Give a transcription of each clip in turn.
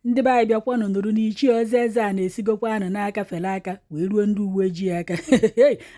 Ndị be anyị, bịakwanụ nụrụ na Ichie Ọzọ Eze a na-esigokwanụ n'aka fere aka wee ruo ndị uwe ojii aka.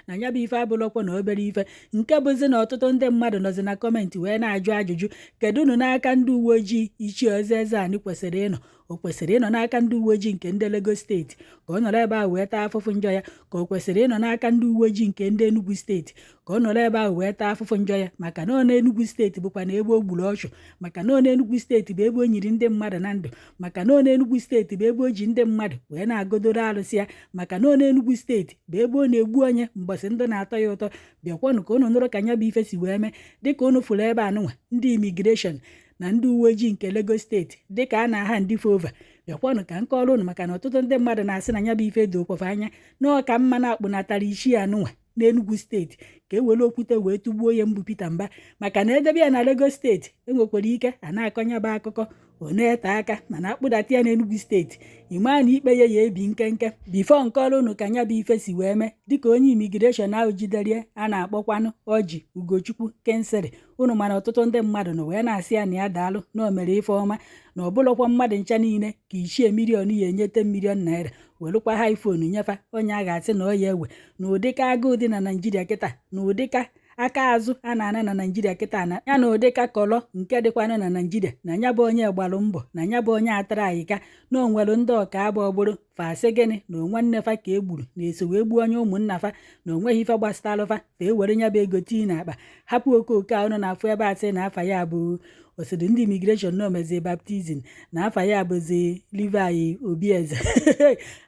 Na ya bụ ife abụrụkwa na obere ife, nke bụzi na ọtụtụ ndị mmadụ nọzi na comment wee na-ajụ ajụjụ: kedu unu n'aka ndị uwe ojii Ichie Ọzọ Eze anyị kwesịrị ịnọ? O kwesịrị ịnọ n'aka ndị uwe ojii nke ndị Lagos Steeti ka ọ nọrọ ebe ahụ wee taa afụfụ njọ ya, ka o kwesịrị ịnọ n'aka ndị uwe ojii nke ndị Enugu Steeti ka ọ nọrọ ebe ahụ wee taa afụfụ njọ ya? Maka na ọ na Enugu Steeti bụkwa na ebe o gburu ọchụ, maka na ọ na Enugu Steeti bụ ebe o nyiri ndị mmadụ na ndụ, maka na ọ na Enugu Steeti bụ ebe o ji ndị mmadụ wee na-agodoro arụsị ya, maka na ọ na Enugu Steeti bụ ebe ọ na-egbu onye mbọsị ndụ na-atọ ya ụtọ. Bịakwanụ ka unu nụrụ ka nya bụ ife si wee mee. Dịka unu fụrụ ebe anụnwa, ndị immigration na ndị uwe ojii nke Lagos Steeti dịka a na-aha ndị fova. Bịakwanụ ka nke ọrụ unu, maka na ọtụtụ ndị mmadụ na-asị na ya bụ ife dokwafa anya na ọ ka mma na-akpụnatara ichie anụnwa n'Enugu Steeti ka e were okwute wee tụgbuo ya mbụ Peter Mba, maka na edebe ya na Lagos Steeti, enwekwara ike a na-akọnya bụ akụkọ ọ na-ete aka, mana akpụdata ya n'Enugu Steeti, ịmaa na ikpe ya ya ebi nkenke. Before nke ọrụ unu ka nya bụ ife si wee mee, dịka onye immigration ahụ jidere a na-akpọkwanụ Ọjị Ugochukwu Kensịrị unu, mana ọtụtụ ndị mmadụ nọ wee na-asị ya na ya daalụ, na o mere ife ọma, na ọ bụrụkwa mmadụ ncha niile ka ichie million ya enyete ₦1 million welụkwa ha iPhone nyefa onye a ga-asị na ọ ya ewe na ụdịka agụụ dị na Naijiria kịta, na ụdịka aka azụ a na-ana na Naijiria kịta, na ya na ụdịka kọlọ nke dịkwanụ na Naijiria, na ya bụ onye gbalụ mbọ, na ya bụ onye atara ayịka na onwere ndị ọka abụ ọbụrụ fa asị gịnị na onwanne fa ka e gburu na-eso wee gbuo onye ụmụnna fa, na onweghị ife gbasatalụ fa, fa ewere nya bụ ego tii n'akpa hapụ. Okooko a unu na-afụ ebe a sị na afa ya bụ osiri ndị immigration na omezi baptism, na afa ya bụzi Levi Obieze.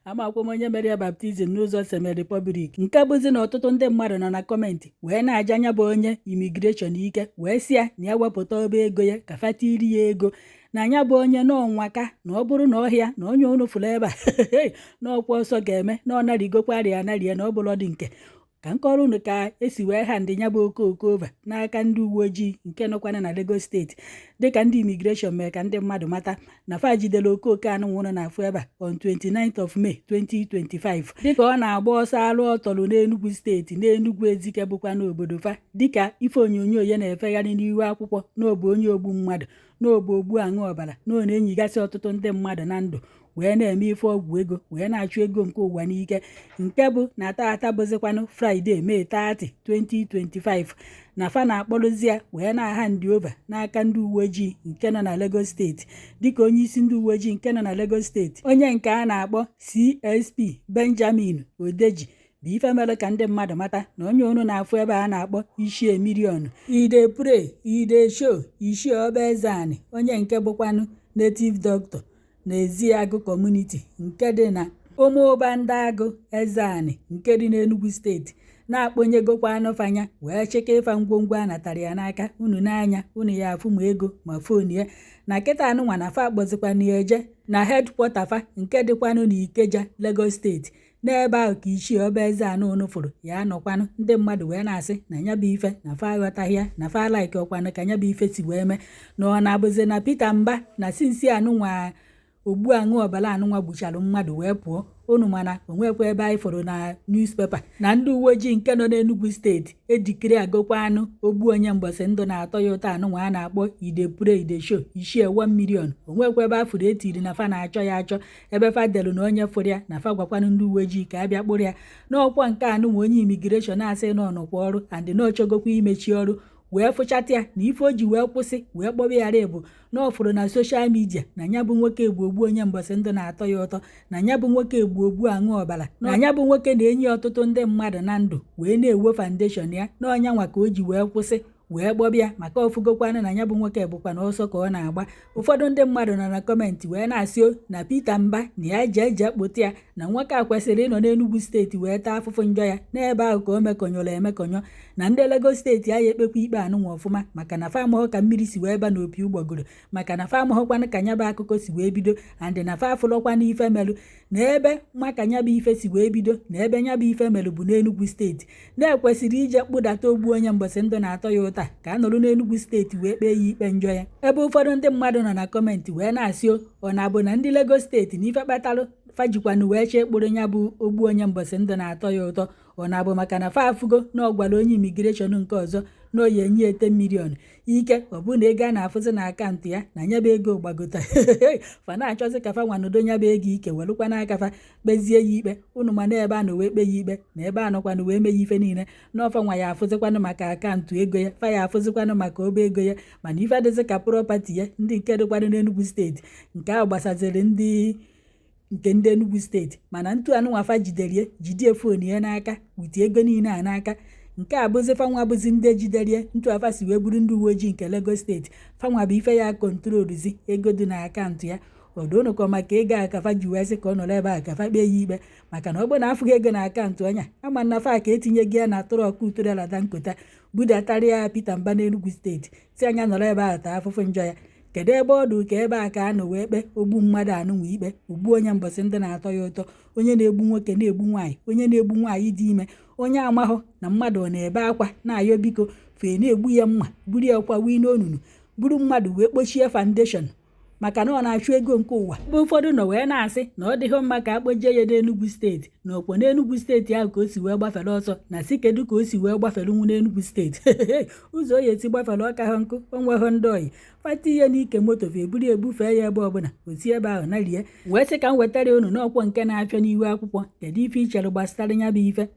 Amakwa m onye mere ya baptism n'ụzọ Seme Republic. Nke bụzi na ọtụtụ ndị mmadụ nọ na comment wee na-aja anya bụ onye immigration ike, wee sị ya na ya wepụta ọba ego ya ka fatiri ya ego, na anya bụ onye n'ọnwaka, na ọ bụrụ na ọhịa na onye unu fụrụ ebe a n'ọkwa ọsọ ga-eme na ọ narigokwarịa anarie, na ọ bụrụ dị nke ka nkọrọ unu ka esi wee ha ndị ya bụ okooko over n'aka ndị uwe ojii nke nọkwana na Lagos Steeti. Dịka ndị immigration mere ka ndị mmadụ mata na fa jidere okooko anụ nwụrụ na-afụ ebe a on 29th of May 2025, dịka ọ na-agba ọsọ alụ ọtọlụ n'Enugu Steeti, n'Enugu Ezike bụkwa n'obodo fa, dịka ife onyonyo ya na-efegharị n'ihu akwụkwọ n'obu onye ogbu mmadụ, n'obu ogbu aṅụ ọbara, na ọ na-enyigasị ọtụtụ ndị mmadụ na ndụ wee na-eme ife ọgwụ ego, wee na-achụ ego nke ụwa n'ike. Nke bụ na taata bụzikwanụ Friday, May 30, 2025, na fa na-akpọrụzi ya wee na-aha ndị over n'aka ndị uwe ojii nke nọ na Lagos Steeti, dịka onye isi ndị uwe ojii nke nọ na Lagos Steeti, onye nke a na-akpọ CSP Benjamin Odeji, bụ ife mere ka ndị mmadụ mata na onye unu na-afụ ebe a na-akpọ Ichie Million E dey pray, e dey show, Ichie Ọba Eze-Ani, onye nke bụkwanụ native doctor na Eziagụ community nke dị na Ụmụụba ndị Agụ Eze-Ani nke dị n'Enugu Steeti, na-akpọnyegokwa anụfanya wee chịkọ ịfa ngwongwo a natara ya n'aka unu n'anya unu ya afụ, ma ego ma phone ya. Na kịta anụnwa na fa akpọzikwana ya eje na headquarter fa nke dịkwanụ n'Ikeja, Lagos Steeti. N'ebe ahụ ka Ichie Ọba Eze-Ani unu fụrụ ya anọkwanụ. Ndị mmadụ wee na-asị na ya bụ ife na fa aghọtaghị ya, na fa like ọkwanụ ka ya bụ ife si wee mee, na ọ na-abụzi na Peter Mba na since anụnwa ogbu aṅụ ọbara anụnwa gbuchara mmadụ wee pụọ unu, mana onwekwa ebe anyị fụrụ na newspaper na ndị uwe ojii nke nọ n'Enugu Steeti edikiri agokwa anụ ogbu onye mbọsị ndụ na-atọ ya ụtọ anụnwa a na-akpọ E dey pray, e dey show, Ichie 1 million. Onwekwa ebe a fụrụ etiri na fa na-achọ ya achọ, ebe fa delu na onye fụrụ ya na fa gwakwanụ ndị uwe ojii ka a bịa kpụrụ ya n'ọkwa nke anụnwa. Onye immigration asị nọ nọkwa ọrụ and na ochogokwa imechi ọrụ wee fụchata ya na ife o ji wee kwụsị wee kpọba ya bụ na ọ fụrụ na social media na ya bụ nwoke egbu ogbu onye mbọsị ndụ na-atọ ya ụtọ, na ya bụ nwoke egbu ogbu aṅụ ọbara, na ya bụ nwoke na-enye ọtụtụ ndị mmadụ na ndụ wee na-ewo foundation ya, na ọnya nwa ka o ji wee kwụsị wee kpọbịa, maka ọfụgokwanụ na ya bụ nwoke bụkwa na ọsọ ka ọ na-agba. Ụfọdụ ndị mmadụ nọ na comment wee na-asị o na Peter Mba na ya jee jee kpụta ya, na nwoke a kwesịrị ịnọ n'Enugu Steeti wee taa afụfụ njọ ya n'ebe ahụ ka o mekọnyọrọ emekọnyọ, na ndị Lagos Steeti agha ekpekwa ikpe anụnwa ọfụma, maka na fa amaghọ ka mmiri si wee ba n'opi ụgbọgụrụ, maka na fa amaghọkwanụ ka nya bụ akụkọ si wee bido, and na fa afụlọkwanụ ife melụ na ebe ma ka nya bụ ife si wee bido, na ebe nya bụ ife melụ bụ n'Enugu Steeti, na-ekwesịrị ije kpụdata ogbu onye mbọsị ndụ na-atọ ya ụta ka a nọrọ n'Enugu Steeti wee kpee ya ikpe njọ ya. Ebe ụfọdụ ndị mmadụ nọ na comment wee na-asị o ọ na-abụ na ndị Lagos Steeti na ife kpatalụ fajikwanụ wee chee kpụrụ ya bụ ogbu onye mbọsị ndụ na-atọ ya ụtọ, ọ na-abụ maka na fa afụgo na ọ gwara onye immigration nke ọzọ na Na ọ ya enye ya 10 million. Ike ọ bụrụ na ego a na-afụzi na akaụntụ ya na nyebe ego gbagota, fa na-achọzi ka fa nwanodo nyebe ego ike, welụkwa n'aka fa kpezie ya ikpe. Unu ma na ebe a nọ wee kpe ya ikpe, na ebe a nọkwanụ wee mee ya ife niile, na ọfa nwa ya afụzikwanụ maka akaụntụ ego ya, fa ya afụzikwanụ maka oba ego ya. Mana ife dịzị ka property ya ndị nke dịkwanụ n'Enugu Steeti, nke ahụ gbasaziri ndị nke ndị Enugu Steeti. Mana ntu anụnwa jiderie, jidie phone ya n'aka, wite ego niile a n'aka, nke a bụzi fanwa bụzi ndị ejiderie. Ntu afa si wee bụrụ ndị uwe ojii nke Lagos Steeti, fanwa bụ ife ya controlzi ego dị na akaụntụ ya. Odonụkọ maka ego a kafa ji wee sị ka ọ nọrọ ebe a ka fa kpee ya ikpe, maka na ọ bụrụ na afụghị ego na akaụntụ ọnya ama na fa ka etinye gị ya na truck trailer Dangote budatara ya Peter Mba n'Enugu Steeti, si anya nọrọ ebe ahụ taa afụfụ njọ ya. Kedu ebe ọ dị ka ebe a ka a nọ wee kpee ogbu mmadụ anụnwa ikpe, ogbu onye mbọsị ndị na-atọ ya ụtọ, onye na-egbu nwoke, na-egbu nwaanyị, onye na-egbu nwaanyị dị ime, onye amahụ na mmadụ ọ na-ebe akwa na-ayọ biko, fee na-egbu ya mma, buru ya kwa wii n'onunu, buru mmadụ wee kpochie foundation, maka na ọ na-achụ ego nke ụwa. Ebe ụfọdụ nọ wee na-asị na ọ dịghị mma ka akpọjie ya n'Enugu Steeti, na ọkwọ n'Enugu Steeti ahụ ka o si wee gbafere ọsọ, na si kedu ka o si wee gbafere nwu n'Enugu Steeti? Ụzọ o ya esi gbafere ọka ha nkụ, onweghị ndị oyi fata ihe n'ike moto fa eburu ebufee ya ebe ọbụla o si ebe ahụ narie. Wee sị ka m wetara unu n'ọkwọ nke na-afịa n'ihu akwụkwọ. Kedu ife i chere gbasara ya bụ ife?